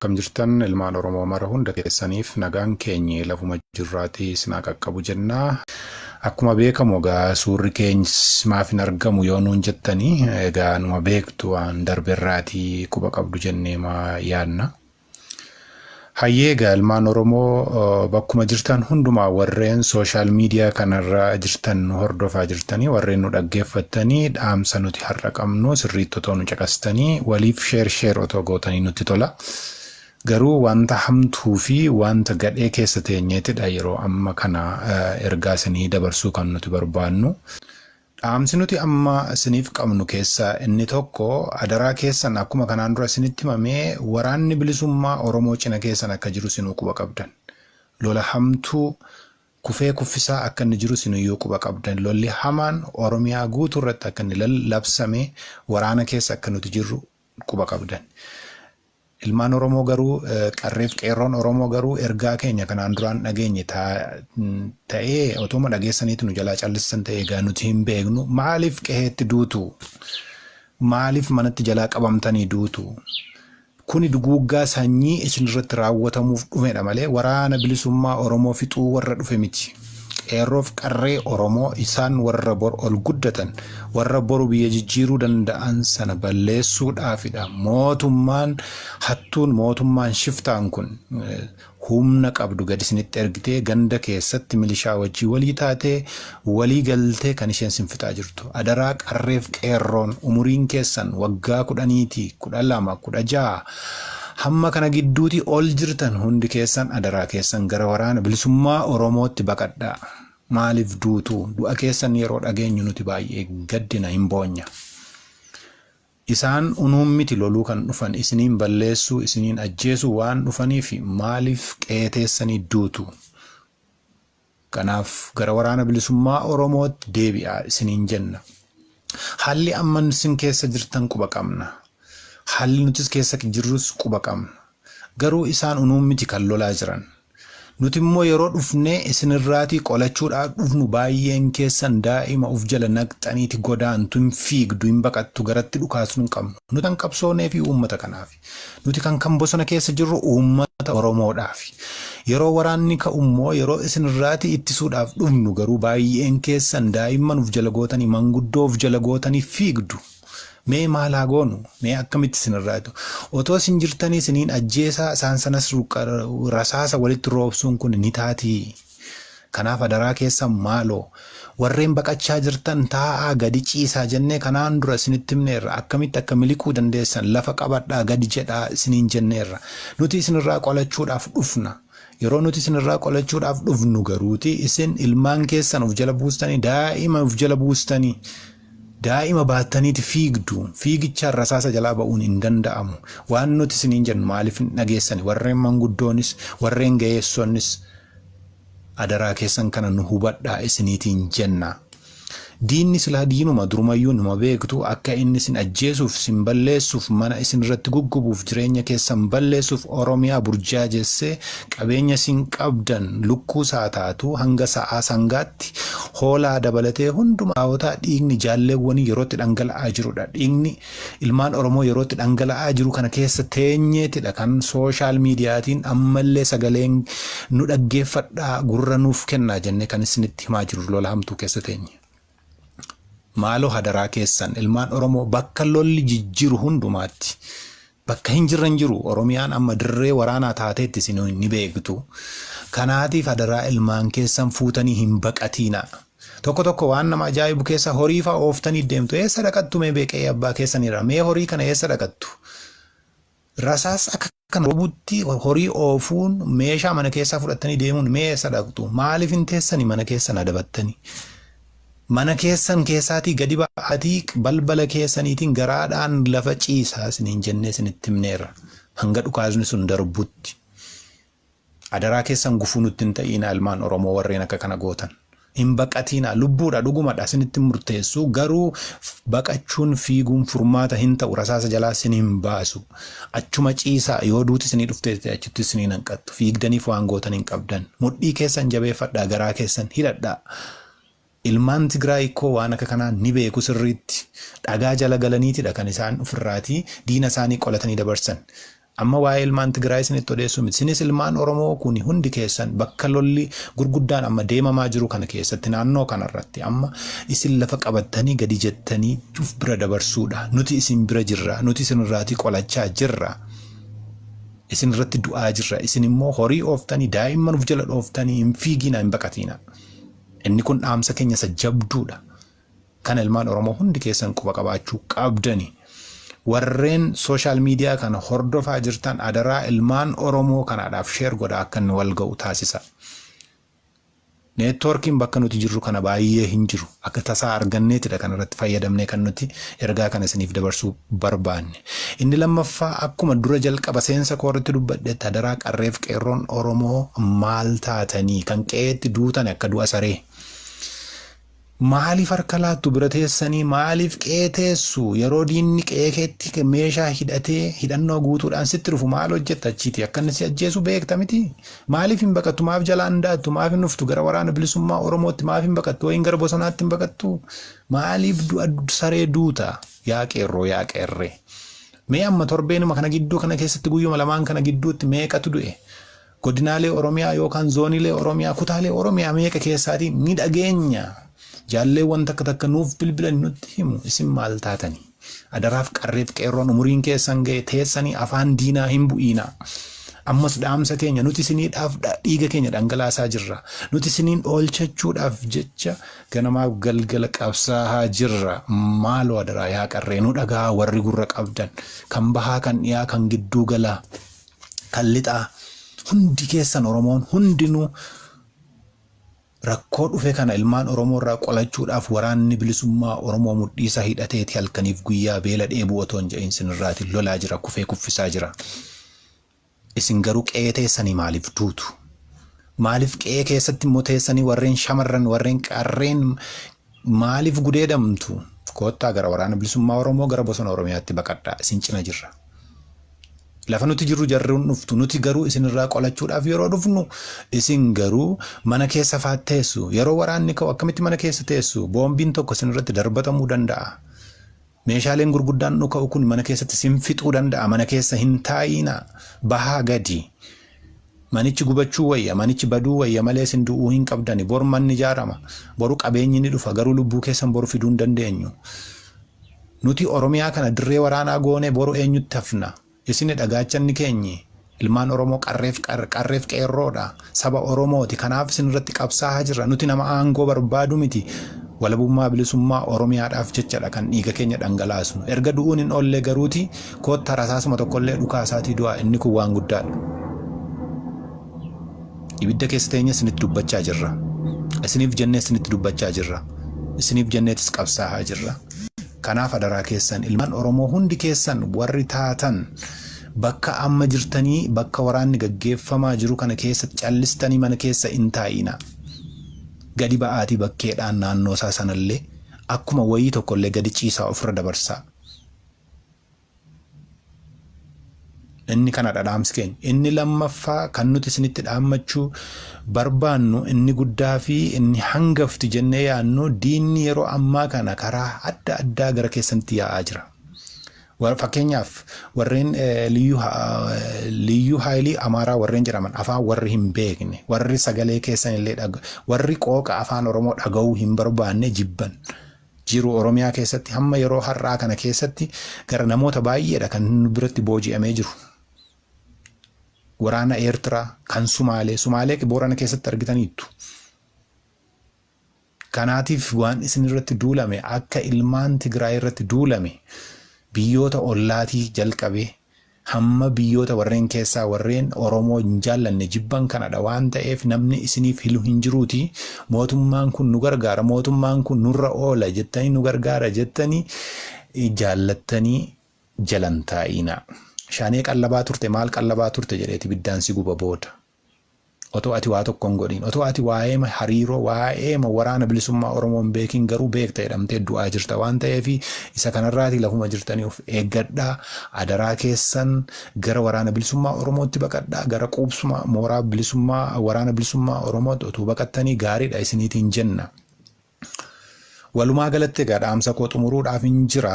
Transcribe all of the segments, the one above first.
Akkam jirtan ilmaan Oromoo mara hunda keessaniif nagaan keenyi lafuma jirraatii isin haa qaqqabu jennaa. Akkuma beekamu egaa suurri keenyis maaf hin argamu yoo nuun jettanii, egaa numa beektu, waan darberraatii quba qabdu jennee maa yaadna. Hayyee, egaa ilmaan Oromoo bakkuma jirtan hundumaa, warreen social media kanarra jirtan, nu hordofaa jirtanii, warreen nu dhaggeeffattanii, dhaamsa nuti har'a qabnu sirriitti otoo nu caqastanii, waliif share share otoo gootanii nutti tola. Garuu wanta hamtuu fi wanta gadhee keessa teenyeetidha yeroo amma kana ergaa isinii dabarsuu kan nuti barbaannu. Dhaamsi nuti amma isiniif qabnu keessaa inni tokko, adaraa keessan, akkuma kanaan dura isinitti himamee, waraanni bilisummaa Oromoo cina keessan akka jiru isinuu quba qabdan. Lola hamtuu kufee kuffisaa akka inni jiru isinuyyuu quba qabdan. Lolli hamaan Oromiyaa guutuu irratti akka inni labsame, waraana keessa akka nuti jirru quba qabdan. Ilmaan Oromoo garuu, qarreef qeerroon Oromoo garuu, ergaa keenya kanaan duraan dhageenye ta'ee otuma dhageessaniitu nu jalaa callistan ta'e, egaa nuti hin beeknu. Maaliif qe'eetti duutu? Maaliif manatti jalaa qabamtanii duutu? Kuni duguuggaa sanyii isinirratti raawwatamuuf dhufedha malee waraana bilisummaa Oromoo fixuu warra dhufe miti. Qeerroof qarree Oromoo isaan warra bor ol guddatan, warra boru biyya jijjiiruu danda'an sana balleessuudhaafidha. Mootummaan hattuun, mootummaan shiftaan kun humna qabdu gadi isinitti ergitee, ganda keessatti milishaa wajjii walii taatee, walii galtee kan isheen sin fixaa jirtu. Adaraa, qarreef qeerroon umuriin keessan waggaa 10ti, 12, 16 hamma kana gidduuti ol jirtan hundi keessan, adaraa keessan, gara waraana bilisummaa Oromootti baqadhaa. Maaliif duutu? Du'a keessan yeroo dhageenyu nuti baay'ee gaddina, hin boonya. Isaan unuun miti loluu kan dhufan, isiniin balleessuu, isiniin ajjeesuu waan dhufaniif maaliif qeeteessanii duutu? Kanaaf gara waraana bilisummaa Oromootti deebi'aa isiniin jenna. Haalli amma isin keessa jirtan quba qabna. Haalli nutis keessa jirrus quba qabna. Garuu isaan unuun miti kan lolaa jiran. Nuti immoo yeroo dhufnee isinirraatii qolachuudhaaf dhufnu, baay'een keessan daa'ima uf jala naqxaniiti godaantu, hin fiigdu, hin baqattu, garatti dhukaasnu hin qabnu. Nuti kan qabsoonee fi uummata kanaaf. Nuti kan bosona keessa jirru uummata Oromoodhaaf. Yeroo waraanni ka'u immoo, yeroo isinirraatii ittisuudhaaf dhufnu garuu, baay'een keessan daa'imman uf jala gootanii, manguddoo uf jala gootanii fiigdu. Mee maal haa goonu? Mee akkamitti isinirraatu? Otoo isin jirtanii isiniin ajjeesaa, isaan sanas rasaasa walitti roobsuun kun ni taatii. Kanaaf adaraa keessan, maaloo, warreen baqachaa jirtan taa'aa gadi ciisaa jennee kanaan dura isinitti himneerra. Akkamitti akka miliquu dandeessan lafa qabadhaa gadi jedhaa isiniin jenneerra. Nuti isinirraa qolachuudhaaf dhufna. Yeroo nuti isinirraa qolachuudhaaf dhufnu garuuti isin ilmaan keessan of jala buustanii, daa'ima of jala buustanii, daa'ima baattaniiti fiigdu. Fiigichaan rasaasa jalaa ba'uun hin danda'amu. Waan nuti isiniin jennu maaliif hin dhageessani? Warreen manguddoonis, warreen ga'eessonnis, adaraa keessan, kana nu hubadhaa isiniitiin jenna. Diinni silaa diinuma durumayyuu numa beektu, akka inni isin ajjeesuuf, isin balleessuuf, mana isin irratti guggubuuf, jireenya keessan balleessuuf, Oromiyaa burjaajessee, qabeenya isin qabdan lukkuu isaa taatu hanga sa'aa sangaatti hoolaa dabalatee hundumaa hawwataa, dhiigni jaalleewwanii yerootti dhangala'aa jirudha. Dhiigni ilmaan Oromoo yerootti dhangala'aa jiru kana keessa teenyeetidha kan social mediaatiin ammallee sagaleen nu dhaggeeffadhaa, gurra nuuf kennaa jennee kan isinitti himaa jiru, lola hamtuu keessa teenye. Maaloo, hadaraa keessan, ilmaan Oromoo bakka lolli jijjiiru hundumaatti, bakka hin jirre hin jiru. Oromiyaan amma dirree waraanaa taateetti isin ni beektu. Kanaatiif hadaraa, ilmaan keessan fuutanii hin baqatiina. Tokko tokko waan nama ajaa'ibu keessa horii fa'aa ooftanii deemtu. Eessa dhaqattu mee? Beeqee abbaa keessaniirra mee horii kana eessa dhaqattu? Rasaas akka kana roobutti horii oofuun, meeshaa mana keessaa fudhattanii deemuun mee eessa dhaqxu? Maaliif hin teessanii mana keessan adabattanii? Mana keessan keessaatii gadi ba'aatii balbala keessaniitiin garaadhaan lafa ciisaa isiniin jennee isinitti himneerra. Hanga dhukaasni sun darbutti. Adaraa keessan, gufuu nutti hin ta'iina, ilmaan Oromoo warreen akka kana gootan. Hin baqatiina, lubbuudha, dhugumadha, isinitti murteessu, garuu baqachuun, fiiguun furmaata hin ta'u, rasaasa jalaa isin hin baasu. Achuma ciisaa, yoo duuti isinii dhuftee achitti isinii hanqattu. Fiigdaniif waan gootan hin qabdan. Mudhii keessan jabeeffadhaa, garaa keessan hidhadhaa. Ilmaan Tigraay koo waan akka kanaa ni beeku sirriitti. Dhagaa jala galaniitidha kan isaan ofirraatii diina isaanii qolatanii dabarsan. Amma waa'ee ilmaan Tigraay isinitti odeessuu miti. Isinis ilmaan Oromoo kun hundi keessan bakka lolli gurguddaan amma deemamaa jiru kana keessatti, naannoo kanarratti amma isin lafa qabattanii gadi jettanii uf bira dabarsuudha. Nuti isin bira jirra. Nuti isin irraatii qolachaa jirra. Isin irratti du'aa jirra. Isin immoo horii ooftanii, daa'imman uf jala dhooftanii hin fiiginaa, hin baqatiina. Inni kun dhaamsa keenya isa jabduudha. Kana ilmaan Oromoo hundi keessan quba qabaachuu qabdani. Warreen social media kana hordofaa jirtan, adaraa ilmaan Oromoo kanaadhaaf share godha, akka inni wal ga'u taasisa. Networkiin bakka nuti jirru kana baay'ee hin jiru. Akka tasaa arganneetidha kan irratti fayyadamnee kan nuti ergaa kana isiniif dabarsuu barbaanne. Inni lammaffaa, akkuma dura jalqaba seensa koorratti dubbadhetti, adaraa qarreef qeerroon Oromoo maal taatanii kan qe'eetti duutan akka du'a saree? Maaliif harka laattu bira teessanii? Maaliif qe'ee teessu? Yeroo diinni qe'ee keetti meeshaa hidhatee hidhannoo guutuudhaan sitti dhufu maal hojjetta achiiti? Akka inni si ajjeesu beekta miti? Maaliif hin baqattu? Maaf jalaan daattu? Maaf hin dhuftu gara Waraana Bilisummaa Oromootti? Maaf hin baqattu? Wayin gara bosonaatti hin baqattu? Maaliif du'a saree duuta? Yaa qeerroo, yaa qeerree. Mee amma torbeenuma kana gidduu kana keessatti, guyyuma lamaan kana gidduutti meeqatu du'e? Godinaalee Oromiyaa yookaan zooniilee Oromiyaa, kutaalee Oromiyaa meeqa keessaatii ni dhageenya. Jaalleewwan takka takka nuuf bilbilan nutti himu. Isin maal taatanii? Adaraaf qarreef qeerroon umuriin keessan ga'e teessanii afaan diinaa hin bu'iina. Ammas dhaamsa keenya, nuti isiniidhaaf dhiiga keenya dhangalaasaa jirra. Nuti isiniin oolchachuudhaaf jecha ganamaaf galgala qabsaa'aa jirra. Maaloo adaraa yaa qarree, nu dhagaa warri gurra qabdan, kan bahaa, kan dhiyaa, kan gidduu galaa, kan lixaa, hundi keessan, Oromoon hundinuu rakkoo dhufe kana ilmaan Oromoo irraa qolachuudhaaf Waraanni Bilisummaa Oromoo mudhiisaa hidhateeti halkaniif guyyaa beela dheebuu otoo hin jedhin isinirraati lolaa jira, kufee kuffisaa jira. Isin garuu qe'ee teessanii maaliif duutu? Maaliif qe'ee keessatti immoo teessanii warreen shamarran, warreen qarreen maaliif gudeedamtu? Koottaa gara Waraana Bilisummaa Oromoo, gara bosona Oromiyaatti baqadhaa, isin cina jirra. Lafa nuti jirru jarruun dhuftu, nuti garuu isinirraa qolachuudhaaf yeroo dhufnu isin garuu mana keessa faatteessu. Yeroo waraanni ka'u akkamitti mana keessa teessu? Boombiin tokko isinirratti darbatamuu danda'a. Meeshaaleen gurguddaan dhuka'u kun mana keessatti isin fixuu danda'a. Mana keessa hin taa'ina, bahaa gadi. Manichi gubachuu wayya, manichi baduu wayya malee isin du'uu hin qabdani. Boru manni ijaarama, boru qabeenyi ni dhufa, garuu lubbuu keessan boru fiduu hin dandeenyu. Nuti Oromiyaa kana dirree waraanaa goone boru eenyutti hafna? Isin dhagaachanni keenyi ilmaan Oromoo qarreef qeerroodha. Saba Oromooti. Kanaaf isin irratti qabsaa'aa jirra. Nuti nama aangoo barbaadu miti. Walabummaa bilisummaa Oromiyaadhaaf jechadha kan dhiiga keenya dhangalaasnu. Erga du'uun hin oollee garuuti koottaa rasaasuma tokkollee dhukaasaatii du'aa, inni kun waan guddaadha. Ibidda keessa teenya isinitti dubbachaa jirra. Isiniif jennee isinitti dubbachaa jirra. Isiniif jenneetis qabsaa'aa jirra. Kanaaf adaraa keessan, ilmaan Oromoo hundi keessan warri taatan, bakka amma jirtanii, bakka waraanni gaggeeffamaa jiru kana keessa callistanii mana keessa hin taa'ina. Gadi ba'aatii bakkeedhaan naannoo isaa sanallee akkuma wayii tokkollee gadi ciisaa ofirra dabarsaa. Inni kanadha dhaamsi keenya. Inni lammaffaa kan nuti isinitti dhaammachuu barbaannu, inni guddaa fi inni hangafti jennee yaadnu, diinni yeroo ammaa kana karaa adda addaa gara keessanitti yaa'aa jira. Fakkeenyaaf warreen liyyuu haayilii Amaaraa warreen jedhaman, afaan warri hin beekne, warri sagalee keessan illee, warri qooqa Afaan Oromoo dhaga'uu hin barbaanne jibban jiru. Oromiyaa keessatti hamma yeroo har'aa kana keessatti gara namoota baay'eedha kan nu biratti booji'amee jiru. Waraana Eertiraa, kan Sumaalee, Sumaalee Boorana keessatti argitaniittu. Kanaatiif waan isin irratti duulame akka ilmaan Tigraay irratti duulame, biyyoota ollaatii jalqabee hamma biyyoota warreen keessaa warreen Oromoo hin jaallanne jibban kanadha waan ta'eef, namni isiniif hilu hin jiruuti. Mootummaan kun nu gargaara, mootummaan kun nurra oola jettanii, nu gargaara jettanii jaallattanii jalan taa'ina. Shanee qallabaa turte, maal qallabaa turte jedheeti ibiddaan si guba booda. Otoo ati waa tokko hin godhin, otoo ati waa'ee hariiroo, waa'ee Waraana Bilisummaa Oromoo hin beekin, garuu beekta jedhamtee du'aa jirta waan ta'eef, isa kanarraatii lafuma jirtanii of eeggadhaa. Adaraa keessan gara Waraana Bilisummaa Oromootti baqadhaa, gara quubsuma mooraa bilisummaa Waraana Bilisummaa Oromootti otuu baqattanii gaariidha isiniitiin jenna. Walumaa galatti egaa dhaamsa koo xumuruudhaaf hin jira.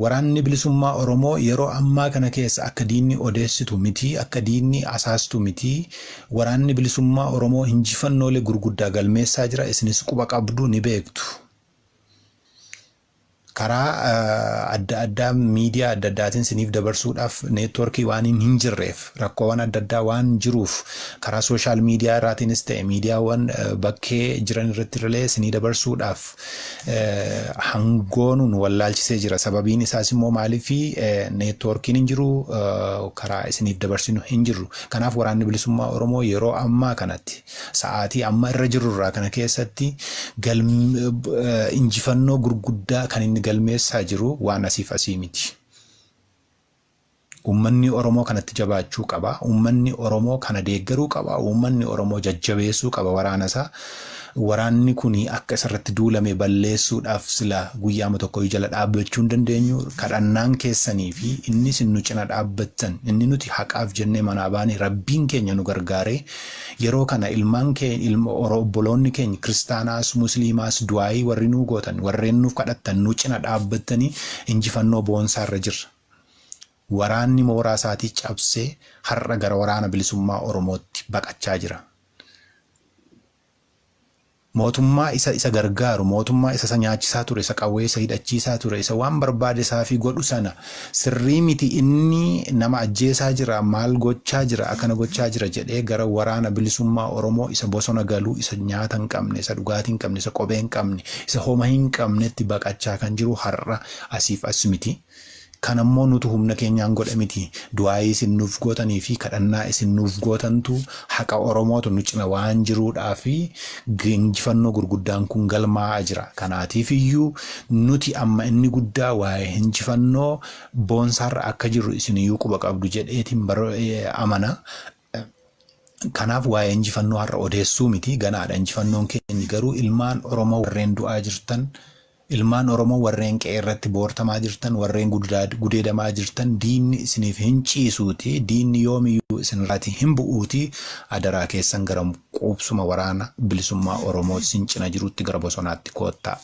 Waraanni bilisummaa Oromoo yeroo ammaa kana keessa akka diinni odeessitu miti, akka diinni asaastu miti. Waraanni bilisummaa Oromoo injifannoolee gurguddaa galmeessaa jira. Isinis quba qabdu, ni beektu. Karaa adda addaa, miidiyaa adda addaatiin isiniif dabarsuudhaaf neetwoorkii waan hin jirreef, rakkoowwan adda addaa waan jiruuf, karaa social media irraatiinis ta'e miidiyaawwan bakkee jiran irratti illee isinii dabarsuudhaaf hangoonu nu wallaalchisee jira. Sababiin isaas immoo maaliifi neetwoorkiin hin jiru, karaa isiniif dabarsinu hin jirru. Kanaaf waraanni bilisummaa Oromoo yeroo ammaa kanatti, sa'aatii amma irra jirrurraa kana keessatti, injifannoo gurguddaa kan inni galmeessaa jiru waan asiif asii miti. Uummanni Oromoo kanatti jabaachuu qaba. Uummanni Oromoo kana deeggaruu qaba. Uummanni Oromoo jajjabeessuu qaba waraana isaa. Waraanni kun akka isarratti duulame balleessuudhaaf sila guyyaama tokko jala dhaabbachuu hin dandeenyu. Kadhannaan keessanii fi inni isin nu cina dhaabbattan, inni nuti haqaaf jennee manaa baane, rabbiin keenya nu gargaaree, yeroo kana ilmaan keenya, ilma obboloonni keenya kiristaanaas musliimaas du'aayii warri nuu gootan, warreen nuuf kadhattan, nu cina dhaabbattanii injifannoo boonsaarra jirra. Waraanni mooraa isaatii cabsee har'a gara waraana bilisummaa Oromootti baqachaa jira. Mootummaa isa gargaaru, mootummaa isa nyaachisaa ture, isa qawwee isa hidhachiisaa ture, isa waan barbaade isaa fi godhu sana, sirrii miti, inni nama ajjeesaa jira, maal gochaa jira, akkana gochaa jira jedhee gara waraana bilisummaa Oromoo isa bosona galuu, isa nyaata hin qabne, isa dhugaatii hin qabne, isa kophee hin qabne, isa homa hin qabnetti baqachaa kan jiru har'a asiif as miti. Kanammoo nutu humna keenyaan godhe miti. Du'aayii isin nuuf gootanii fi kadhannaa isin nuuf gootantu, haqa Oromootu nu cina waan jiruudhaa fi injifannoo gurguddaan kun galmaa'aa jira. Kanaatiif iyyuu nuti amma inni guddaa waa'ee injifannoo boonsaarra akka jirru isiniyyuu quba qabdu jedheetiin amana. Kanaaf waa'ee injifannoo har'a odeessuu miti, ganaadha injifannoon keenya. Garuu ilmaan Oromoo warreen du'aa jirtan, ilmaan Oromoo warreen qe'ee irratti boortamaa jirtan, warreen gudeedamaa jirtan, diinni isiniif hin ciisuuti, diinni yoomiyyuu isinirraati hin bu'uuti, adaraa keessan gara quubsuma waraana bilisummaa Oromoo isin cina jirutti, gara bosonaatti koottaa.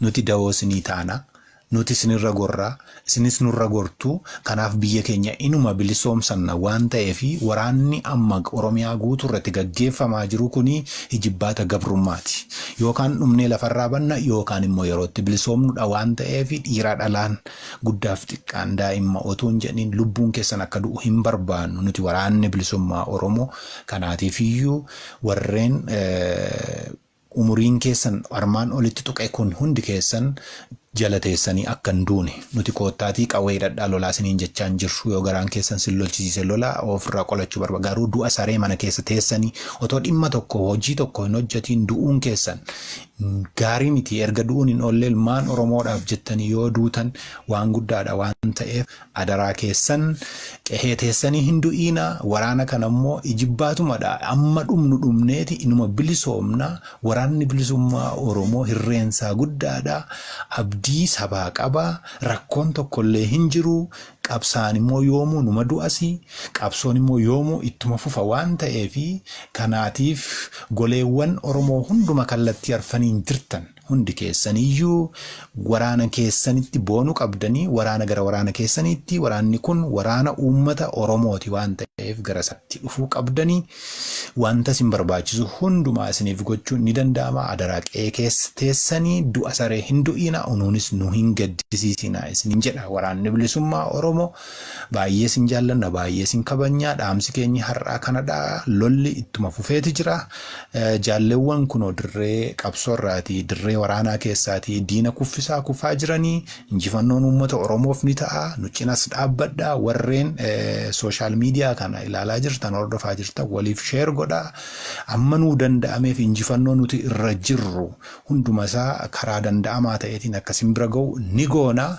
Nuti dawoo isinii taana. Nuti isinirra gorraa, isinis nurra gortuu. Kanaaf biyya keenya inuma bilisoomsanna waan ta'eef, waraanni amma Oromiyaa guutuu irratti gaggeeffamaa jiru kuni hijibbaata gabrummaati. Yookaan dhumnee lafarraa banna, yookaan immoo yerootti bilisoomnudha waan ta'eef, dhiiraa dhalaan, guddaaf xiqqaan, daa'imma otoo hin jedhin, lubbuun keessan akka du'u hin barbaannu nuti waraanni bilisummaa Oromoo. Kanaatiif iyyuu warreen umuriin keessan armaan olitti tuqe kun hundi keessan jala teessanii akka hin duune, nuti koottaatii qawwee hidhadhaa lolaa isiniin jechaa hin jirru. Yoo garaan keessan sin lolchisiise lola ofirraa qolachuu barbaada. Garuu du'a saree mana keessa teessanii otoo dhimma tokko, hojii tokko hin hojjetiin du'uun keessan gaarii miti. Erga du'uun hin oolle ilmaan Oromoodhaaf jettanii yoo duutan waan guddaadha waan ta'eef, adaraa keessan qehee teessanii hin du'iina. Waraana kana immoo ijibbaatumadha, amma dhumnu dhumneeti inuma bilisoomna. Waraanni bilisummaa Oromoo hirreensaa guddaadha, abdii sabaa qaba, rakkoon tokkollee hin jiru. Qabsaan immoo yoomuu numa du'asi, qabsoon immoo yoomuu ittuma fufa waan ta'eefi, kanaatiif goleewwan Oromoo hunduma kallattii arfaniin jirtan hundi keessaniyyuu waraana keessanitti boonuu qabdanii, waraana gara waraana keessaniitti, waraanni kun waraana uummata Oromooti waan ta'eef, gara isaatti dhufuu qabdanii, wanta isin barbaachisu hundumaa isiniif gochuun ni danda'ama. Adaraa qe'ee keessa teessanii du'a saree hin du'ina, unuunis nu hin gaddisiisina isiniin jedha waraanni bilisummaa Oromoo. Baay'ee isin jaallanna, baay'ee isin kabajna. Dhaamsi keenya har'aa kanadha. Lolli ittuma fufeeti jira. Jaalleewwan kunoo dirree qabsoorraati, dirree waraanaa keessaatii diina kuffisaa kufaa jiranii, injifannoon uummata Oromoof ni ta'a. Nu cinas dhaabbadha. Warreen social media kana ilaalaa jirtan, hordofaa jirtan, waliif share godhaa. Amma nuu danda'ameef injifannoo nuti irra jirru hunduma isaa karaa danda'amaa ta'eetiin akkasin bira ga'u ni goona.